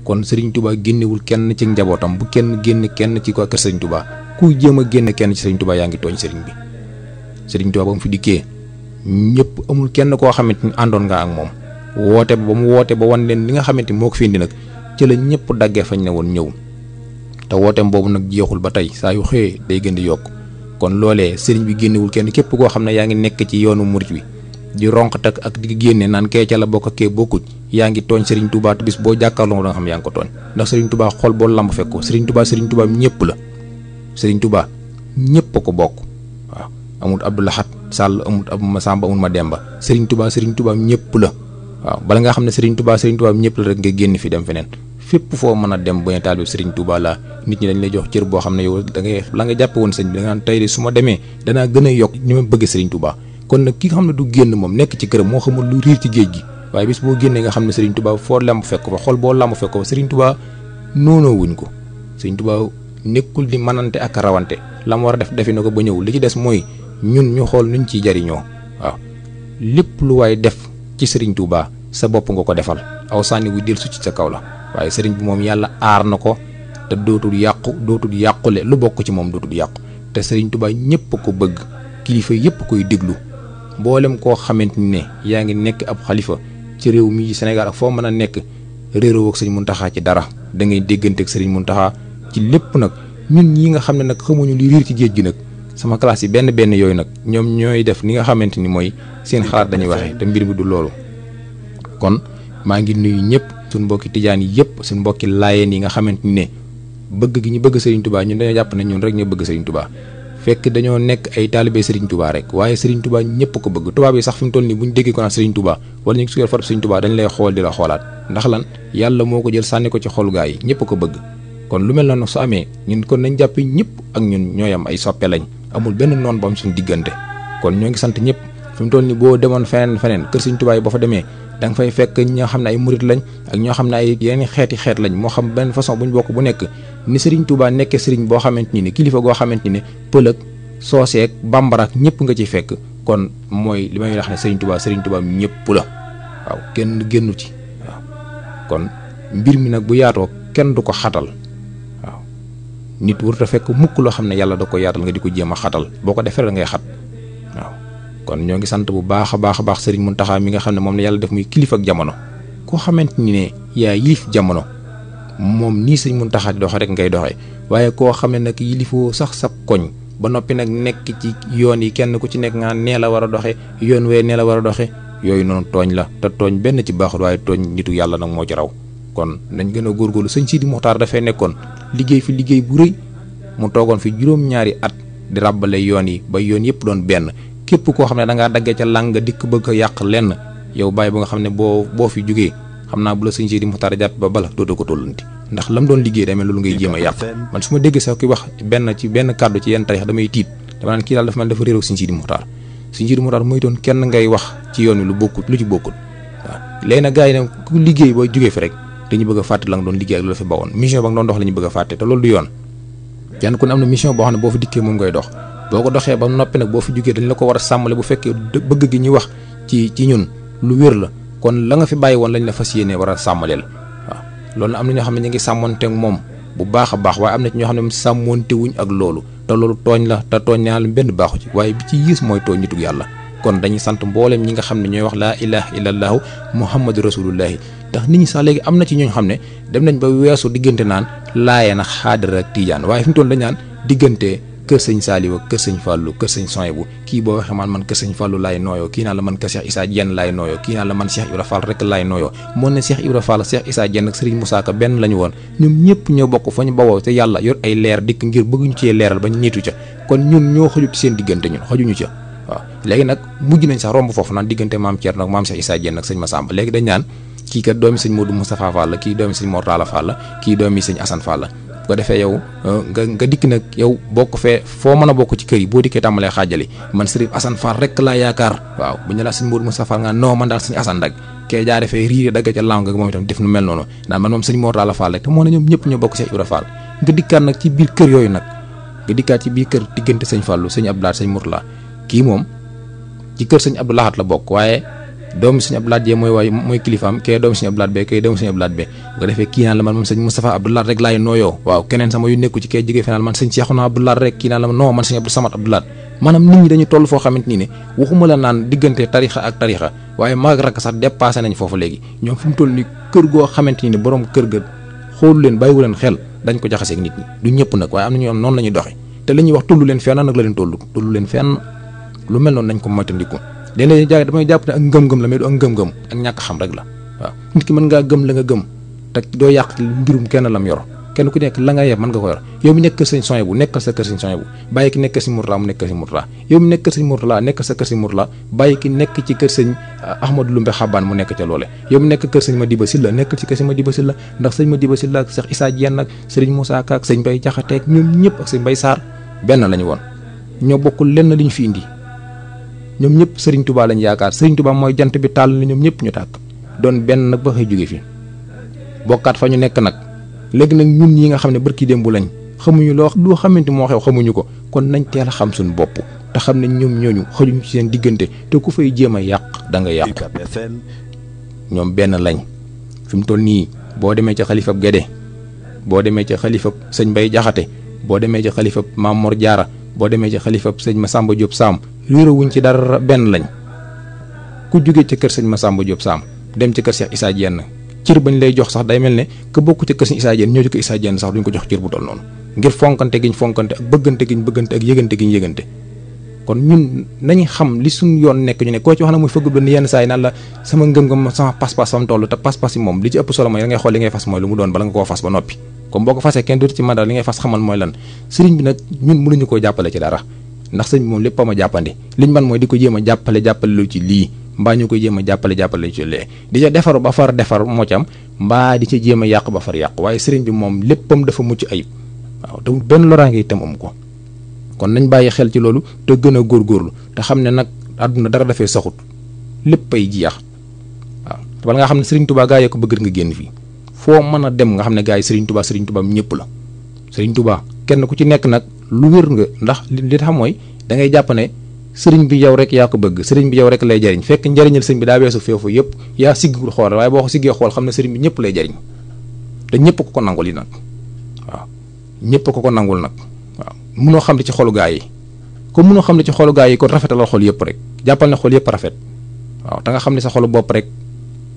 kon Serigne Touba génnewul kenn ci njabootam bu kenn génne kenn ci ko kër Serigne Touba ku jéem a génne kenn ci Serigne Touba yaa ngi tooñ Serigne bi. Serigne Touba ba mu fi dikkee ñëpp amul kenn koo xamante ni àndoon nga ak moom woote ba mu woote ba wan leen li nga xamante ni moo ko fi indi nag ci la ñëpp daggee fañ ne woon ñëw te wooteem boobu nag jeexul ba tey saa yu xëyee day gën di yokk. kon loolee Serigne bi génnewul kenn képp koo xam ne yaa ngi nekk ci yoonu murit wi di ronq tak ak di génne naan kee ca la bokk kee bokkut yaa ngi tooñ Serigne Touba te bis boo jàkkaarloo da nga xam yaa ngi ko tooñ ndax Serigne Touba xol boo lamb fekk ko Serigne Touba ñëpp la Serigne Touba ñëpp a ko bokk waaw amul Abdou Lahad Sall amul Abou Massamba amul Mademba Serigne Touba ñëpp la waaw bala nga xam ne Serigne Touba ñëpp la rek nga génn fi dem feneen fépp foo mën a dem ba taalibe Serigne Touba la nit ñi dañ lay jox cër boo xam ne yow da ngay la nga jàppe woon sëñ bi da nga naan tey de su ma demee danaa gën a yokk ni ma bëgg Serigne Touba kon nag ki nga xam ne du génn moom nekk ci këram moo xamul lu riir ci géej gi waaye bis boo génnee nga xam ne Serigne Touba foo lamb fekk ko fa xol boo lamb fekk ko fa Serigne Touba noonoo wuñ ko Serigne Touba nekkul di manante ak rawante la mu war a def defi na ko ba ñëw li ci des mooy ñun ñu xool nuñ ciy jariñoo waaw lépp lu waay def ci Serigne Touba sa bopp nga ko defal aw sànni bu del su ci sa kaw la waaye Serigne bi moom yàlla aar na ko te dootul yàqule lu bokk ci moom dootul yàqu te Serigne Touba ñëpp ko bëgg kilifa yëpp koy déglu mboolem koo xamante ne yaa ngi nekk ab xalifa ci réew mi Sénégal ak foo mën a nekk réeroo ak Serigne Mountakha ci dara da ngay déggante ak Serigne Mountakha ci lépp nag ñun ñi nga xam ne nag xamuñu li riir ci géej gi nag sama classe yi benn yooyu nag ñoom ñooy def ni nga xamante ni mooy seen xalaat dañuy waxee te mbir mi du loolu. kon maa ngi nuyu ñëpp suñ mbokki tijaan yi yëpp suñ mbokki laayeen yi nga xamante ni ne bëgg gi ñu bëgg Serigne Touba ñun dañoo jàpp ne ñun rek ñoo bëgg Serigne Touba fekk dañoo nekk ay taalibe Serigne Touba rek waaye Serigne Touba ñëpp ko bëgg tubaab yi sax fi mu toll nii bu ñu déggee ko naan Serigne Touba wala ñu sukeel farab Serigne Touba dañ lay xool di la xoolaat ndax lan yàlla moo ko jël sànni ko ci xolu gaa yi ñëpp ko bëgg kon lu mel noonu su amee ñun kon nañ jàppe ñëpp ak ñun ñooy am ay soppe lañ amul benn noon bu am suñu diggante kon ñoo ngi sant ñëpp fi mu toll nii boo demoon feneen kër Serigne Touba yi boo fa demee da nga fay fekk ñoo xam ne ay murit lañ ak ñoo xam ne ay yeneen xeet lañ moo xam benn façon bu ñu bokk bu nekk ni Serigne Touba nekkee Serigne boo xamante ni ne kilifa goo xamante ni ne pël ak sooseek bambara ak ñëpp nga ciy fekk kon mooy li may wax ne Serigne Touba ñëpp la waaw kenn génnu ci waaw kon mbir mi nag bu yaatoo kenn du ko xatal waaw nit warut a fekk mukk loo xam ne yàlla da ko yaatal nga di ko jéem a xatal boo ko defee da ngay xat waaw kon ñoo ngi sant bu baax a baax Serigne Mountakha mi nga xam ne moom la yàlla def muy kilifa ak jamono koo xamante ni ne yaa yilif jamono moom nii Serigne Mountakha di doxe rek ngay doxee waaye koo xam ne nag yilifoo sax sab koñ ba noppi nag nekk ci yoon yi kenn ku ci nekk nga nee la war a doxe yoon wee nee la war a doxe yooyu noonu tooñ la te tooñ benn ci baaxul waaye tooñ nitu yàlla nag moo ci raw kon nañ gën a góorgóorlu sëñ Sidi Muxtaar dafay nekkoon liggéey fi liggéey bu rëy mu toogoon fi juróom-ñaari at di ràbbale yoon yi ba yoon yëpp doon benn képp koo xam ne da ngaa daggee ca làng nga dikk bëgg a yàq lenn yow bàyyi ba nga xam ne boo fi jógee xam naa bu la sëñ Sidi Muxtaar jàpp ba bala dootoo ko tollanti ndax lam doon liggéey demee loolu ngay jéem a yàq man su ma déggee sax ki wax benn kàddu ci yenn tarix damay tiit dama naan kii daal dafa mel dafa réeroog sëñ Sidi Muxtaar sëñ Sidi Muxtaar mooy doon kenn ngay wax ci yoon wi lu ci bokkut waaw léegi nag gars yi nag ku liggéey boo jógee fi rek dañu bëgg a fàtte la nga doon liggéey ak lu la fi bawoon mission ba nga doon dox la ñu bëgg a fàtte te loolu du yoon kenn ku ne am na mission boo xam ne boo fi dikkee moom ngay dox boo ko doxee ba noppi nag boo fi jógee dañ la ko war a sàmmale bu fekkee bëgg gi ñuy wax ci ñun lu wér la kon la nga fi bàyyi woon lañ la fas yéene war a sàmmaleel waaw loolu am na ñoo xam ne ñu ngi sàmmonteeg moom bu baax a baax waaye am na ci ñoo xam ne sàmmonte wuñ ak loolu te loolu tooñ la te tooñ naa la benn baaxu ci waaye bi ci yées mooy tooñ nitug yàlla kon dañuy sant mboolem ñi nga xam ne ñooy wax laa ilaha illallahu muhammadu rasulullahi tax nit ñi sax léegi am na ci ñooñ xam ne dem nañ ba weesu diggante naan laayeen ak xaadir ak tiijaan waaye fi mu toll dañ naan diggante kër sëñ Saaliw kër sëñ Fàllu kër sëñ Sohaybu kii boo waxee man kër sëñ Fàllu laay nooyoo kii naan la man kër Cheikh Issa Diène laay nooyoo kii naan la man Cheikh Ibra Fall rek laay nooyoo moo ne Cheikh Ibra Fall Cheikh Issa Diène ak Serigne Moussa Ka benn la ñu woon ñoom ñëpp ñoo bokk fa ñu bawoo te yàlla yor ay leer dikk ngir bëgguñu cee leeral ba ñu niitu ca kon ñun ñoo xajut ci seen diggante ñun xajuñu ca waaw léegi nag mujj nañ sax romb foofu naan diggante maam Thierno ak maam Cheikh Issa Diène ak sëñ Massamba léegi dañ naan kii kat doomi sëñ Modou Moustapha Fall la kii doomi sëñ Mortala Fall la kii doomi sëñ Assane Fall la bu ko defee yow nga dikk nag yow bokk fee foo mën a bokk ci kër yi boo dikkee tàmbalee xaajali man Serigne Assane Fall rek laa yaakaar waaw bu ñu la sëñ Modou Moustapha Fall nga non man daal sëñ Assane dag kee jaare fee riire dagg ca lang moom itam def nu mel noonu naan man moom sëñ Mortala Fall rek te moo ne ñoom ñëpp ñoo bokk Cheikh Ibra Fall nga dikkaat nag ci biir kër yooyu nag nga dikkaat ci biir kër diggante sëñ Fallou sëñ Abdoulaye sëñ Mourtala kii moom ci kër sëñ Abdou Lahad la bokk waaye doomu sëñ Abdou Lahad jee mooy kilifaam kee doomu sëñ Abdou Lahad bee kee doomu sëñ Abdou Lahad bee bu ko defee kii naan la man moom sëñ Moustapha Abdou Lahad rek laay nooyoo waaw keneen sama yu nekku ci kee jógee fenaan man sëñ Cheikhouna Abdou Lahad rek kii naan la non man sëñ Abdou Samad Abdou Lahad maanaam nit ñi dañu toll foo xamante ni ne waxuma la naan diggante tarixa ak tarixa waaye mag rakk sax dépassé nañ foofu léegi ñoom fi mu toll ni kër goo xamante ni ne borom kër ga xoolu leen bàyyiwu leen xel dañ ko jaxaseeg nit ñi du ñëpp nag waaye am na ñoom noonu la ñuy doxe te la ñuy wax tullu leen fenn nag la leen tullu leen fenn lu mel noonu nañ ko moytandiku léeg-léeg jaay damay jàpp ne ak ngëm-ngëm la mais du ak ngëm-ngëm ak ñàkk xam rek la waaw nit ki mën ngaa gëm la nga gëm te doo yàq mbirum kenn lam yor kenn ku nekk la nga yeb mën nga ko yor yow mi nekk kër sëñ Soye bu nekkal sa kër sëñ Soye bu bàyyi ki nekk kër sëñ Mourtala mu nekk kër sëñ Mourtala yow mi nekk kër sëñ Mourtala nekkal sa kër sëñ Mourtala bàyyi ki nekk ci kër sëñ Ahmadou Lumbe Xabaan mu nekk ca loole yow mi nekk kër sëñ Madiba Silla nekkal ci kër sëñ Madiba Silla ndax sëñ Madiba Silla ak Cheikh Issa Diène ak sëriñ Moussa Ka ak sëñ Bay Jaxate ak ñoom ñëpp ak sëñ Bay Sarr benn lañu woon ñoo bokkul lenn li ñu fi indi ñoom ñëpp Serigne Touba lañ yaakaar Serigne Touba mooy jant bi tàll ni ñoom ñëpp ñu tàkk doon benn nag ba xëy jóge fi bokkaat fa ñu nekk nag léegi nag ñun yi nga xam ne barki démb lañ xamuñu loo xamante moo xew xamuñu ko kon nañ teel a xam suñu bopp te xam ne ñoom ñooñu xajuñ ci seen diggante te ku fay jéem a yàq da nga yàq ñoom benn lañ fi mu toll nii boo demee ca xalifab Gédé boo demee ca xalifab sëñ Bay Jaxate boo demee ca xalifab Maam Mor Jaara boo demee ci xalifab sëñ Massamba Diop Sam réerawuñ ci dara benn lañ ku jóge ca kër sëñ Massamba Diop Sam dem ci kër Cheikh Issa Diène cër bañ lay jox sax day mel ne que bokku ci kër sëñ Issa Diène ñoo ci kër Issa Diène sax duñ ko jox cër bu toll noonu ngir fonkante giñ fonkante ak bëggante giñ bëggante ak yëgante giñ yëgante kon ñun nañu xam li suñ yoon nekk ñu ne koo ci wax na muy fëgg benn yenn saa yi naan la sama ngëm-ngëm sama pas-pas fam toll te pas-pas yi moom li ci ëpp solo mooy da ngay xool li ngay fas mooy lu mu doon bala nga koo fas ba noppi comme boo ko fasee kenn dootu ci mandat li ngay fas xamal mooy lan sëriñ bi nag ñun mënuñu koo jàppale ci dara ndax sëriñ bi moom lépp a ma jàppandi liñ man mooy di ko jéem a jàppale lu ci lii mbaa ñu koy jéem a jàppale lu ci lee di ca defar ba far defar moo ci am mbaa di ca jéem a yàq ba far yàq waaye sëriñ bi moom léppam dafa mucc ayib waaw te benn loraange itam amu ko kon nañ bàyyi xel ci loolu te gën a góorgóorlu te xam ne nag àdduna dara dafay saxut lépp ay jeex waaw bala nga xam ne sëriñ Touba gaa yee ko bëgg nga génn fii foo mën a dem nga xam ne gaa yi sëriñ Touba ñëpp la sëriñ Touba kenn ku ci nekk nag lu wér nga ndax li tax mooy da ngay jàpp ne sëriñ bi yow rek yaa ko bëgg sëriñ bi yow rek lay jariñ fekk njariñal sëriñ bi daa weesu foofu yëpp yaa siggul xool waaye boo ko siggee xool xam ne sëriñ bi ñëpp lay jariñ te ñëpp ko nangul yi nag waaw ñëpp ko nangul nag waaw munoo xam li ci xolu gaa yi comme munoo xam li ci xolu gaa yi kon rafetalal xol yëpp rek jàppal ne xol yëpp rafet waaw te nga xam ne sa xolu bopp rek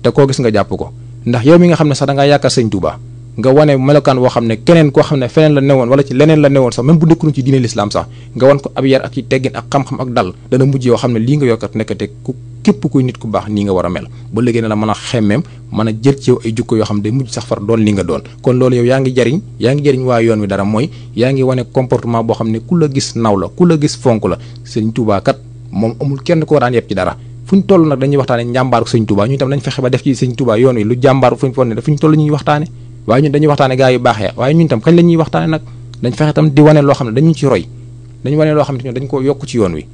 te koo gis nga jàpp ko ndax yow mi nga xam ne sax da ngaa yaakaar sëñ Touba nga wane melokaan woo xam ne keneen koo xam ne feneen la newoon wala ci leneen la newoon sax même bu nekkuñu ci diine l'islam sax nga wan ko ab yar ak ci teggin ak xam-xam ak dal dana mujj yoo xam ne lii nga yokkat nekkate ku képp kuy nit ku baax nii nga war a mel ba léegi ne la mën a xemmeem mën a jël ci yow ay jukko yoo xam ne day mujj sax far doon li nga doon kon loolu yow yaa ngi jariñ waa yoon wi dara mooy yaa ngi wane comportement boo xam ne ku la gis naw la ku la gis fonk la sëñ Touba kat moom amul kenn ko daan yeb ci dara fu ñu toll nag dañuy waxtaane njàmbaaru sëñ Touba ñu tam nañ fexe ba def ci sëñ Touba yoon wi lu jàmbaar fu ñu toll ñuy waxtaane waaye ñun dañuy waxtaane gaa yu baaxee waaye ñun tam kañ la ñuy waxtaane nag dañ fexe tam di wane loo xam ne dañu ci roy dañu wane loo xam ne dañ ko yokk ci yoon wi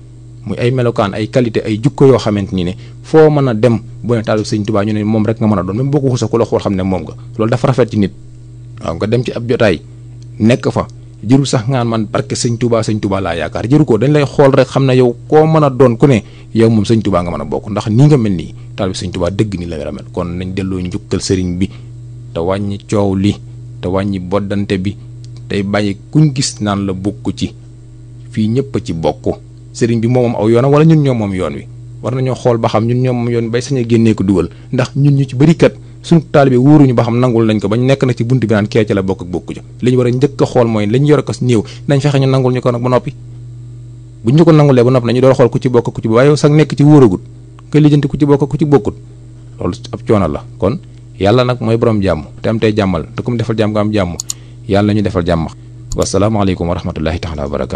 muy ay melokaan ay qualité ay jukko yoo xamante ni ne foo mën a dem boo ne taalu sëñ Touba ñu ne moom rek nga mën a doon même boo ko xusa ku la xool xam ne moom nga loolu dafa rafet ci nit waaw nga dem ci ab jotaay nekk fa jërul sax ngaan man barke sëñ Touba laa yaakaar jëru ko dañ lay xool rek xam ne yow koo mën a doon ku ne yow moom sëñ Touba nga mën a bokk ndax nii nga mel nii taal bi sëñ Touba dëgg ni la war a mel kon nañ delloo njukkal sëriñ bi te wàññi coow li te wàññi boddante bi tey bàyyi kuñ gis naan la bokk ci fii ñëpp a ci bokk sëriñ bi moom aw yoonam wala ñun ñoom moom yoon wi war nañoo xool ba xam ñun ñoom moom yoon bay sañ a génnee ko dugal ndax ñun ñu ci bëri kat suñu taalibe wóoruñu ba xam nangul nañ ko bañ nekk na ci bunt bi naan kee ca la bokk ak bokku ca li ñu war a njëkk a xool mooy lañ yor ko néew nañ fexe ñu nangul ñu ko nag ba noppi bu ñu ko nangulee ba noppi nañu doon xool ku ci bokk ku ci waaye sax nekk ci wóoragut nga lijjanti ku ci bokk ku ci bokkut loolu ab coono la kon yàlla nag mooy borom jàmm te am tey jàmmal te ku mu defal jàmm nga am jàmm yàlla nañu defal jàmm wasalaamaaleykum wa rahmatullahi taala wa barakaatu